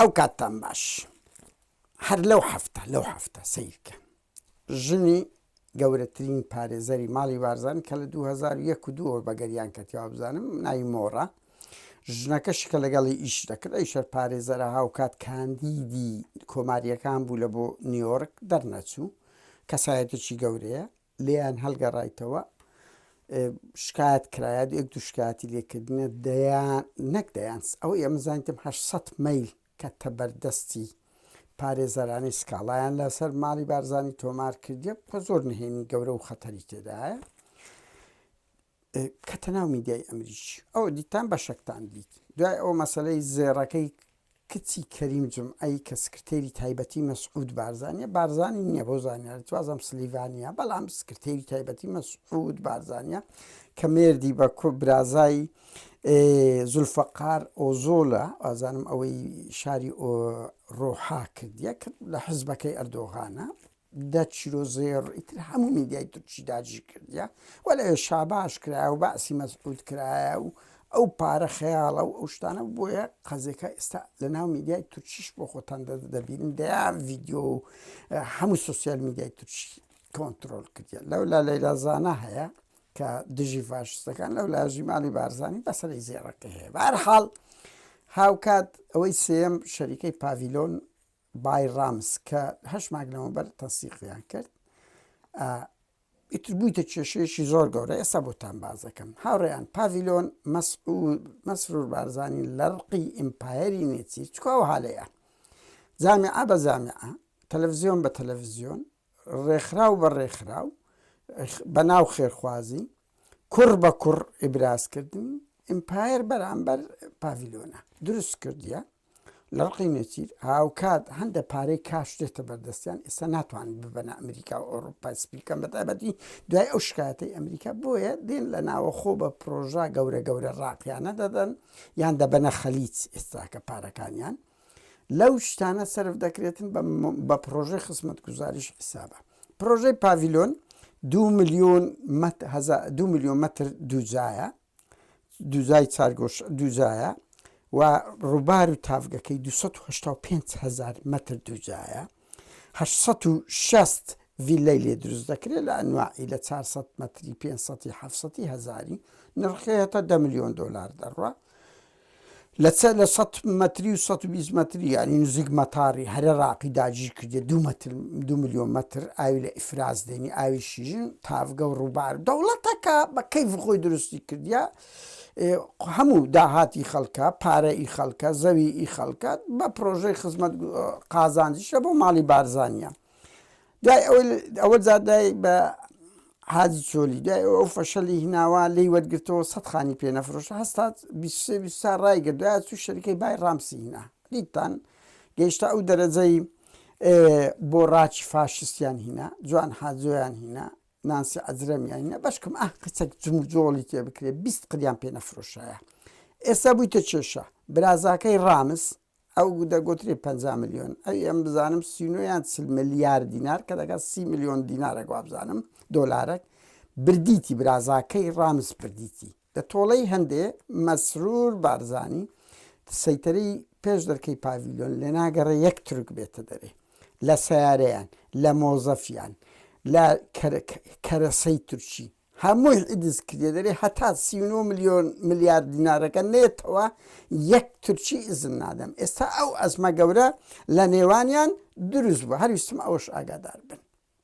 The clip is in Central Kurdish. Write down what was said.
ئەو کاتتان باش. هەر لەو هەفتە لەو هەفتە سەیرکە ژنی گەورەترین پارێزەری ماڵی بارزانی کە لە 2001 و دووەوە بەگەریان کەتی وابزانم ناوی مۆڕە ژنەکەشی کە لەگەڵی ئیش دەکرد ئەی شەر پارێزەرە هاوکات کاندیدی کۆماریەکان بوو لە بۆ نیویۆرک دەرنەچوو کەسایەتێکی گەورەیە لێیان هەڵگەڕایتەوە شکایەت کرایە یەک دوو شکایەتی لێکردنە دەیان نەک دەیان ئەوەی ئەمە زانیتم 800 مەیل کەتە بەردەستی پارێزەرانی سکاڵایان لەسەر ماڵی بارزانی تۆمار کردیە کە زۆر نهێنی گەورە و خەتەری تێدایە کەتە ناو میدیای ئەمریکی ئەو دیتان بەشەکتان دیت دوای ئەو مەسلەی زێڕەکەی کچی کەریم جومعەی کە سکرتێری تایبەتی مەسعود بارزانیە، بارزانی نیە بۆ زانیاریت وازم سلیڤانیە بەڵام سکرتێری تایبەتی مەسعود بارزانیە کە مێردی بە برازای زولفەقار ئۆزۆلە وازانم ئەوەی شاری ڕۆحا کردیە کە لە حزبەکەی ئەردۆغانە دە چیرۆ زێڕ ئیتر هەموو میدیای تورکی داگیر کردیە و لەوێ شاباش کرایە و بەعسی مەسعود کرایە و ئەو پارە خەیاڵە و ئەو شتانە بۆیە قەزێکە ئێستا لە ناو میدیای تورکیش بۆ خۆتان دەبینن دەیان ڤیدیۆ و هەموو سوسیال میدیای تورکی کۆنتترۆل کردیە لەولا لەیلا زانا هەیە کە دژی فاشستەکان لەو لاژی ماڵی بارزانی بەسەری زێڕەکە هەیە بەهەرحاڵ هاوکات ئەوەی سێم شەریکەی پاڤیلۆن بای ڕامس کە هەشت مانگ لەمەوبەر تەنسیقیان کرد ئیتر بوویتە کێشەیەکی زۆر گەورە ئێستا بۆتان باس دەکەم هاوڕێیان پاڤیلۆن مەسرور بارزانی لە ڕقی ئیمپایەری نێچیر چکە ئەو حالەیە جامیعە بە جامیعە تەلەڤزیۆن بە تەلەڤزیۆن ڕێکخراو بە ڕێکخراو بە ناو خێرخوازی کوڕ بە کوڕ ئیبرازکردن ئیمپایەر بەرامبەر پاڤیلۆنە دروست کردیە لە ڕقی نێچیر، هاوکات هەندە پارەی کاش دێتە بەردەستیان، ئێستا ناتوانن ببەنە ئەمریکا و ئەوروپای سپی بکەن، بەتایبەتی دوای ئەو شکایەتەی ئەمریکا، بۆیە دێن لە ناوەخۆ بە پرۆژە گەورە گەورە ڕاقیانە دەدەن یان دەبەنە خەلیج ئێستاکە پارەکانیان لەو شتانە سەرف دەکرێتن بە پرۆژەی خزمەتگوزاریش حیسابە. پرۆژەی پاڤیلۆن دو ملیۆن دو ملیۆن مەتر دووجایە دووجای چارگۆش دووجایە و ڕووبار و تاڤگەکەی 285 هزار مەتر دووجایە 860 ڤیلەی لێ دروست دەکرێت لە ئەنواعی لە 400 مەتری 500 700 هزاری نرخی هەتا 10 میلیۆن دلار دەڕوا لە چە لە 100 مەتری و 120 مەتری یعنی نزیک مەتاری هەرە ڕاقی داگیر کردێ دو مەتر دو میلیۆن مەتر ئاوی لە ئیفراز دێنی ئاوی شیرین تاڤگە و ڕووبار دەوڵەتەکە بە کەیف خۆی دروستی کردیا هەموو داهاتی خەڵکە پارە ئی خەڵکە زەوی ئی خەڵکە بە پرۆژەی خزمەت قازانجیشە بۆ ماڵی بارزانە دوای ئەوەی ئەوە جار دای بە حاجی چۆلی دوای ئەو فەشەلی هیناوە لێی وەرگرتەوە سەد خانی پێ نەفرۆشە هەستا 23 24 ڕایگرت دوای چوو شەریکەی بای ڕامسی هینا دیتان گەیشتە ئەو دەرەجەی بۆ ڕاچی فاشستیان هینا جوان حاجۆیان هینا نانسی عەجرەمیان هینا بەشکم ئاه قچەک جموجۆڵی تێ بکرێ 20 قریان پێ نەفرۆشایە ئێستا بوویتە کێشە برازاکەی ڕامس ئەو دەگۆترێ 50 ملیۆن ئەوی ئەم بزانم سینۆ یان 40 ملیار دینار کە دەگات سی ملیۆن دینارێک وابزانم دۆلارێک بردیتی برازاکەی ڕامس بردیتی لە تۆڵەی هەندێ مەسرور بارزانی سەیتەرەی پێش دەرکەی پاڤیلۆن لێ ناگەڕێ یەک تورک بێتە دەرێ لە سەیارەیان لە مۆزەفیان لە کەرەسەی تورکی هەمووی عیدز کردێ دەرێ هەتا 39 ملیۆن ملیار دینارەکە نێتەوە یەک تورکی ئیزن نادەم ئێستا ئەو ئەزمە گەورە لە نێوانیان دروست بوو هەرویستم ئەوەش ئاگادار بن.